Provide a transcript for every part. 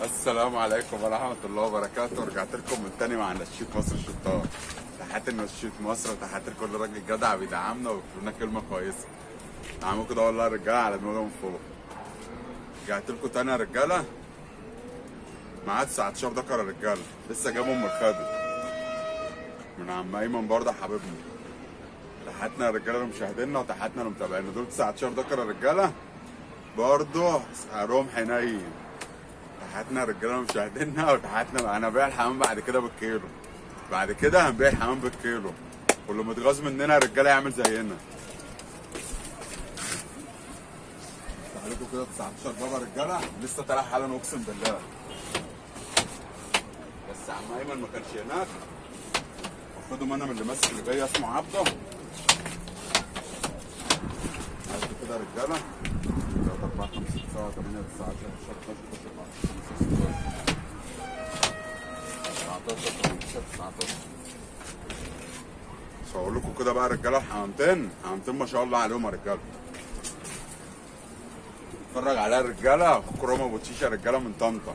السلام عليكم ورحمة الله وبركاته. رجعت لكم من تاني مع نشيط مصر الشطار. تحياتي لنشيط مصر وتحياتي لكل راجل جدع بيدعمنا وبيقول لنا كلمة كويسة. عامل كده والله الرجالة على دماغي من فوق. رجعت لكم تاني يا رجالة، معاه 19 ذكر يا رجالة، لسه جابهم من الخادم من عم أيمن برضه حبيبنا. تحياتنا يا رجالة لمشاهدينا وتحياتنا لمتابعينا. دول 19 ذكر يا رجالة برضه سعرهم حنين. تحياتنا يا رجاله مشاهدينا وتحياتنا. انا بيع الحمام بعد كده بالكيلو، بعد كده هنبيع الحمام بالكيلو، واللي متغاظ مننا يا رجاله يعمل زينا. عليكم كده 19 بابا رجاله لسه طالع حالا اقسم بالله، بس عم ايمن ما كانش هناك. خدوا منها من اللي ماسك اللي جاي اسمه عبده. عايزوا كده يا رجاله 3 4 5 6 7 8 9 10 11 12 13 15 16 17 18 19. مش هقول لكم كده بقى يا رجاله، حمامتين حمامتين ما شاء الله عليهم يا رجاله. اتفرج عليها الرجالة، اخوكم رامي ابو تشيشه رجاله من طنطا.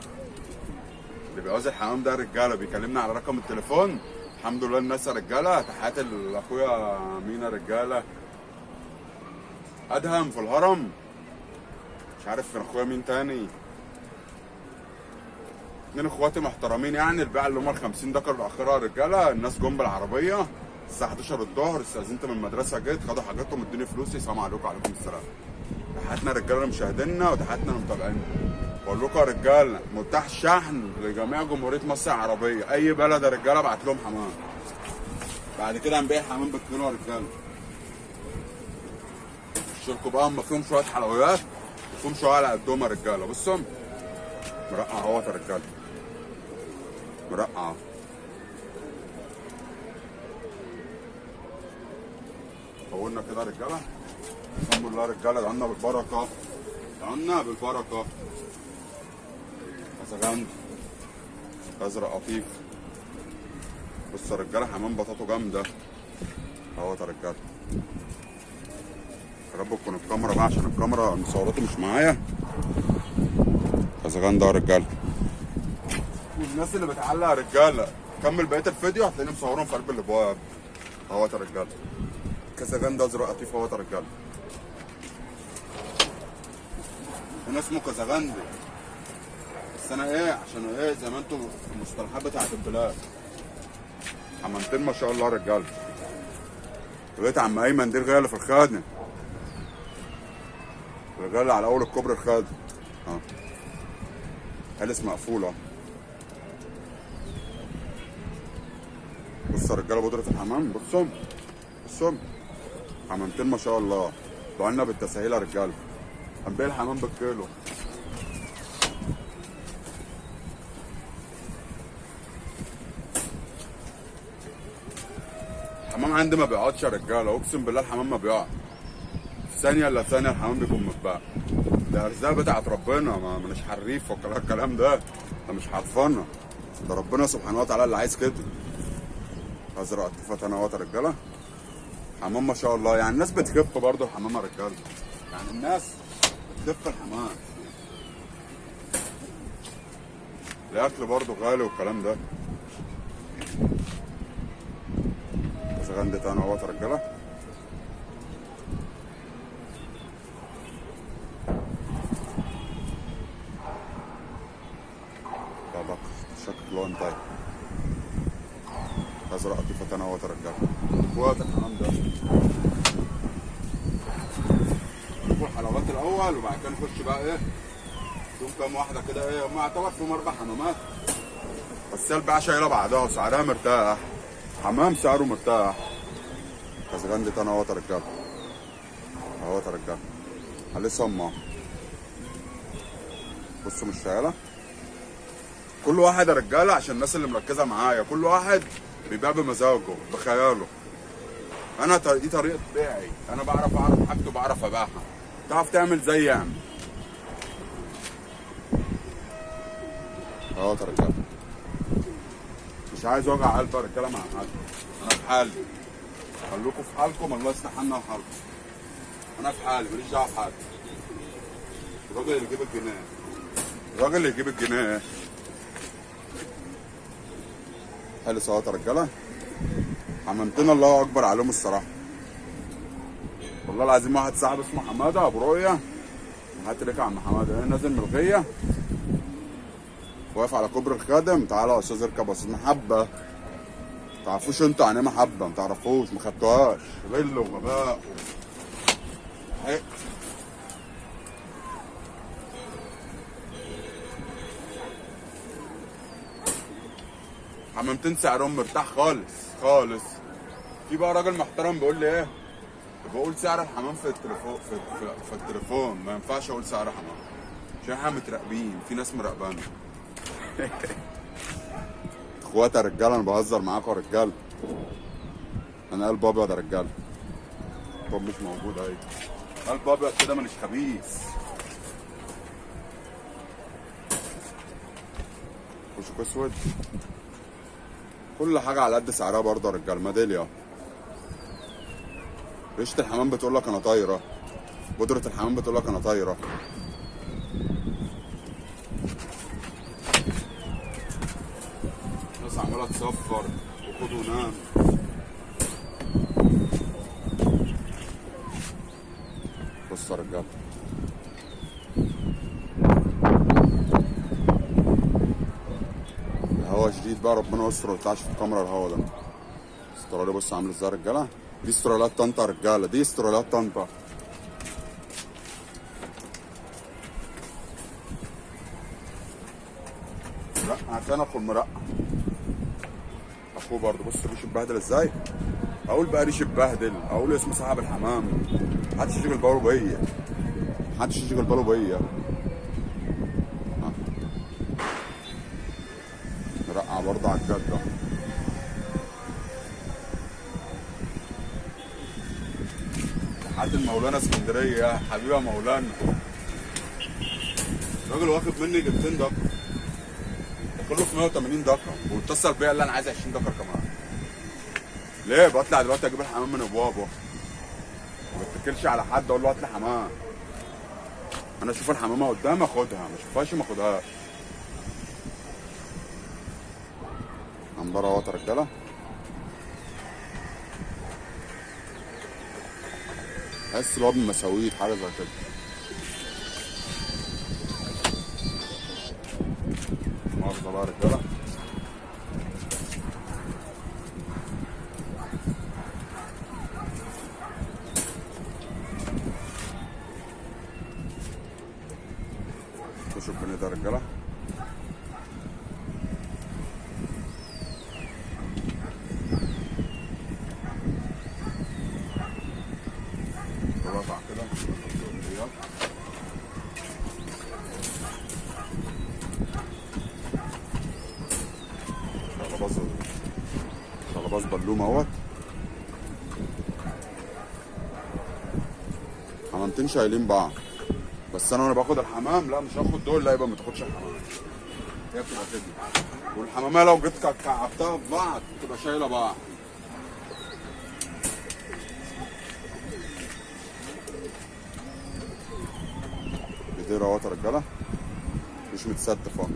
اللي بيعوز الحمام ده رجاله بيكلمنا على رقم التليفون. الحمد لله الناس يا رجاله. تحياتي لاخويا مينا رجاله، ادهم في الهرم، مش عارف كان اخويا مين تاني. اتنين اخواتي محترمين يعني. البيع اللي هم ال 50 دكر الاخيرة يا رجاله، الناس جم بالعربية الساعة 11 الظهر، استاذنت من المدرسة جيت، خدوا حاجاتهم ادوني فلوسي. سلام عليكم وعليكم السلام. تحياتنا رجاله مشاهدينا وتحياتنا لمتابعينا. بقول لكم يا رجاله متاح شحن لجميع جمهورية مصر العربية، اي بلد يا رجاله ابعت لهم حمام. بعد كده هنبيع حمام بالكيلو يا رجاله. الشركة بقى هم فيهم شوية حلويات وفيهم شوية على قدهم يا رجاله. بصوا مرقع اهوت يا رجاله، مرقع. طولنا كده يا رجاله، الحمد لله يا رجاله. دعونا بالبركة، دعونا بالبركة. ازغند ازرق قطيف. بصوا يا رجاله حمام بطاطو جامدة اهوت يا رجاله. يا رب تكون الكاميرا بقى عشان الكاميرا مصورته مش معايا. ازغند يا رجاله. والناس اللي بتعلق يا رجاله كمل بقية الفيديو هتلاقيني مصورهم في قلب الابواب اهوت يا رجاله. كازاغان ازرق قطيف اهوت يا رجاله. هنا اسمه كازاغاندي، بس انا ايه عشان ايه زي ما انتم المصطلحات بتاعت البلاد. حمامتين ما شاء الله يا رجاله. لقيت عم ايمن دي الغالي اللي في الخادم، الغالي على اول الكوبري الخادم. هلس مقفولة. بصوا يا رجاله بودره الحمام، بصوا بصوا حمامتين ما شاء الله. دعونا بالتسهيل يا رجاله، هنبيع الحمام بالكيلو. الحمام عندي ما بيقعدش يا رجاله، اقسم بالله الحمام ما بيقعد في ثانية الا ثانية، الحمام بيكون متباع. ده ارزاق بتاعت ربنا، ما مش حريف ولا الكلام ده، ده مش حرفنه، ده ربنا سبحانه وتعالى اللي عايز كده. ازرق قطيفة انا اهوت يا رجاله. حمام ما شاء الله، يعني الناس بتخف برضه الحمام يا رجاله، يعني الناس بتخف الحمام. الاكل برضه غالي والكلام ده. ازغند تاني اهوت يا رجاله. لا شكل لون طيب. ازرق قطيفة تاني اهوت يا رجاله. وقت الحمام ده ناكل حلويات الاول وبعد كده نخش بقى ايه فيهم كام واحدة كده ايه. هم يعتبر فيهم 4 حمامات، بس البيعة شايله بعدها وسعرها مرتاح. حمام سعره مرتاح. كازغند تاني اهوت يا رجاله، اهوت يا رجاله. عليه صمه. بصوا مش شايله. كل واحد يا رجاله عشان الناس اللي مركزه معايا، كل واحد بيبيع بمزاجه بخياله. انا دي طريقه بيعي، انا بعرف اعرف حاجته وبعرف ابيعها. تعرف تعمل زي اعمل اهوت يا رجاله. مش عايز وجع قلب يا رجاله مع حد، انا في حالي، خلوكوا في حالكم، الله يصلح حالنا وحالكم. انا في حالي ماليش دعوه بحد. الراجل اللي يجيب الجنيه، الراجل اللي يجيب الجنيه. حلو سوا يا رجاله. حمامتين الله اكبر عليهم الصراحة. والله العظيم واحد صاحبي اسمه حمادة ابو رؤية، هات لك يا عم حمادة، نازل من الغيه واقف على كوبري الخادم، تعالى يا استاذ اركب يا استاذ. محبة، تعرفوش انتوا يعني ايه محبة؟ ما تعرفوش، ما خدتوهاش، غل وغباء حق. حمامتين سعرهم مرتاح خالص خالص. في بقى راجل محترم بيقول لي ايه؟ بقول سعر الحمام في التليفون، في التليفون ما ينفعش اقول سعر حمام عشان احنا متراقبين، في ناس مراقبانا. اخواتي يا رجاله، انا بهزر معاكم يا رجاله، انا قلب ابيض يا رجاله. طب مش موجود اهي، قلب ابيض كده مانيش خبيث. وشك اسود، كل حاجة على قد سعرها برضه يا رجاله. ميدالية ريشه الحمام بتقول لك انا طايره، بودره الحمام بتقول لك انا طايره. الناس عماله تصفر وخد ونام. بص يا رجاله، الهوا شديد بقى، ربنا يستر ما يطلعش في الكاميرا الهوا ده. استرالي بص عامل ازاي يا رجاله، دي استراليات طنطا يا رجاله، دي استراليات طنطا. مرقع تاني اخو المرقع، اخوه برضه. بص الريش اتبهدل ازاي، اقول بقى ريش اتبهدل، اقول اسم صاحب الحمام، محدش يشغل باله بيا، محدش يشغل باله بيا. مرقع برضه على الجدة. لحد المولانا اسكندرية يا حبيبي يا مولانا. الراجل واخد مني 200 دكر، ده كله في 180 دكر، واتصل بيا قال لي انا عايز 20 دكر كمان. ليه؟ بطلع دلوقتي اجيب الحمام من ابوابه، ما بتكلش على حد اقول له هات لي حمام. انا اشوف الحمامة قدامي اخدها، ما اشوفهاش ما اخدهاش. عنبره اهوت يا رجاله. تحس الواد من مساويط حاجة زي كده. مؤاخذة بقى يا رجاله. خشوا الجنيه ده يا رجاله. رفع كده. شلباز، شلباز بلوم اهوت. حمامتين شايلين بعض، بس انا وانا باخد الحمام لا مش هاخد دول، لا يبقى ما تاخدش الحمام، هي بتبقى كده. والحماميه لو جيت كعبتها في بعض بتبقى شايله بعض. بدير اهوت يا رجاله، مش متستف اهو،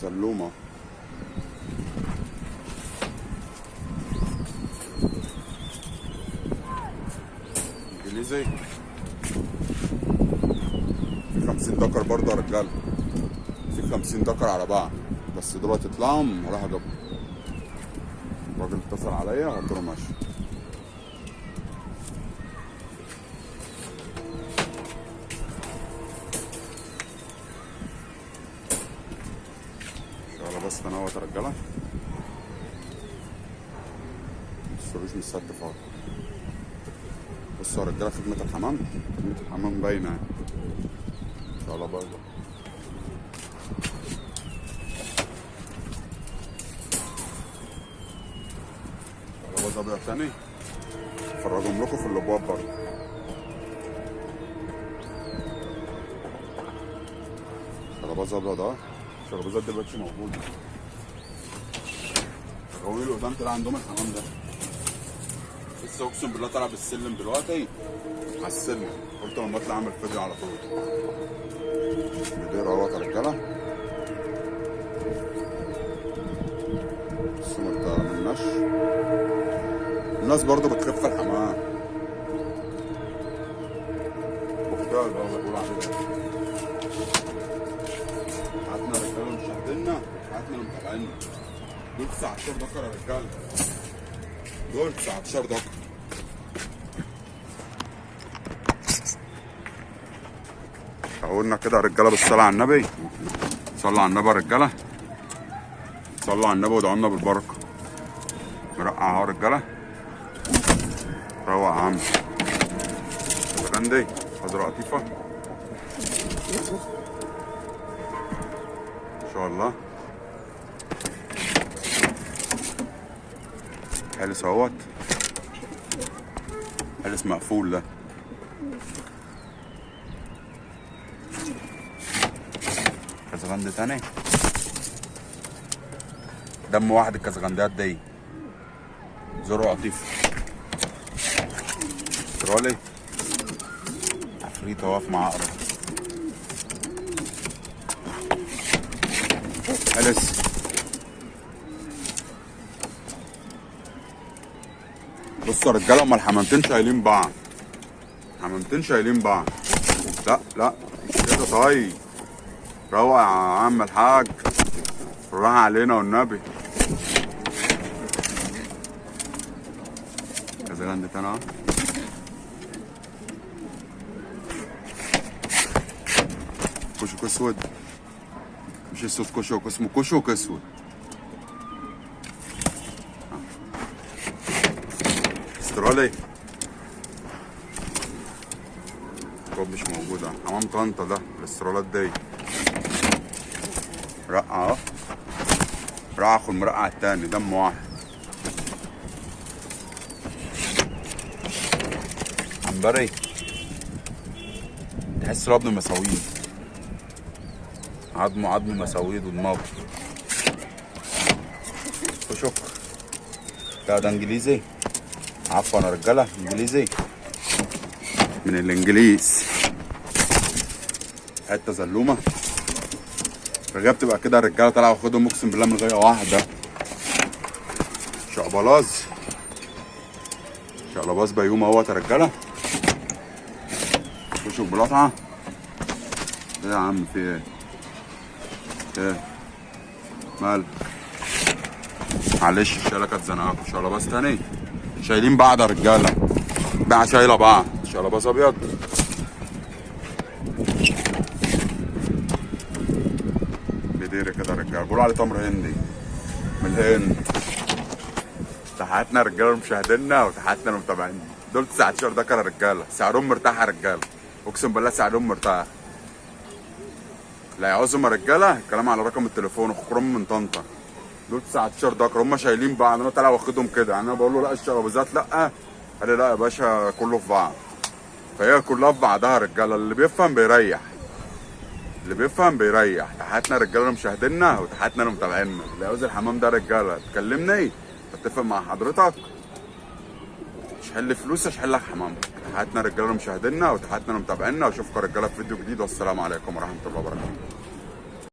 سلومه. انجليزي في 50 دكر برضه يا رجاله، في 50 دكر على بعض، بس دلوقتي اطلعهم وراح اجيبهم. الراجل اتصل عليا قلت له ماشي. يلا بس اهوت يا رجاله، بس مش مستف اهو. بصوا يا رجاله خدمة الحمام، خدمة الحمام باينة يعني ان شاء الله برضه. شلباز ابيض تاني، افرجهم لكم في الابواب برضه. شلباز ابيض اهو، الشلبازات دلوقتي موجودة. الغويل قدام طلع عندهم الحمام ده لسه، اقسم بالله طالع بالسلم دلوقتي على السلم، قلت لما اطلع اعمل فيديو على طول. بدير اهوت يا رجاله. بس النش. الناس برضو بتخف الحمام. بختار بقى بقول عليه. حياتنا رجاله مشاهدينا، حياتنا متابعينا. دول 19 ذكر يا رجاله. دول 19 ذكر. قولنا كده يا رجاله بالصلاة على النبي. صلوا على النبي يا رجاله. صلوا على النبي وادعوا لنا بالبركة. مرقع اهو يا رجاله. روق يا عم. غندي خضرا قطيفة. ان شاء الله. حلس اهوت. حلس مقفول ده. كازغند تاني. دم واحد الكازغندات دي. زرع قطيفة. استرالي. عفريت واقف مع عقرب. حلس. بصوا يا رجاله، هما الحمامتين شايلين بعض. حمامتين شايلين بعض. لا لا كده طيب. روق يا عم الحاج، راح علينا والنبي. كازغند تاني اهو. كشك اسود، مش اسود، كشك اسمه كشك اسود. استرالي طب مش موجودة. حمام طنطا ده الاسترالات دي. رقع اهو، رقع اخو المرقع التاني، دم واحد. عنبري تحس ابن مساويد، عظمه عظم مساويد ودماغه. كشك ده انجليزي، عفوا يا رجاله، انجليزي من الانجليز. حتة زلومه الرجالة بتبقى كده، الرجالة طالعه واخدهم اقسم بالله من غير واحدة. شقبلاز، شقلباز بيوم اهوت يا رجاله. كشك بلطعه. ايه يا عم في ايه؟ ايه مالك؟ معلش الشاله كانت زنقاكوا. شقلباز تاني، شايلين بعض يا رجاله، بقى شايله بعض. شقلباز ابيض. بديري كده يا رجاله، بيقولوا عليه تمر هندي من الهند. تحياتنا يا رجاله لمشاهدينا وتحياتنا لمتابعينا. دول 19 ذكر يا رجاله، سعرهم مرتاح يا رجاله، اقسم بالله سعرهم مرتاح. لا يعوزهم يا رجاله الكلام على رقم التليفون. اخرم من طنطا. دول 19 ذكر، هم شايلين بعض. انا طالع واخدهم كده، يعني انا بقول له لا الشربزات لا، قال لي لا يا باشا كله في بعض. فهي كلها في بعضها يا رجاله، اللي بيفهم بيريح، اللي بيفهم بيريح. تحياتنا رجاله لمشاهدينا وتحياتنا لمتابعينا. اللي عاوز الحمام ده رجاله تكلمني، اتفق مع حضرتك، اشحن لي فلوس اشحن لك حمام. تحياتنا رجاله لمشاهدينا وتحياتنا لمتابعينا، واشوفكم رجاله في فيديو جديد، والسلام عليكم ورحمة الله وبركاته.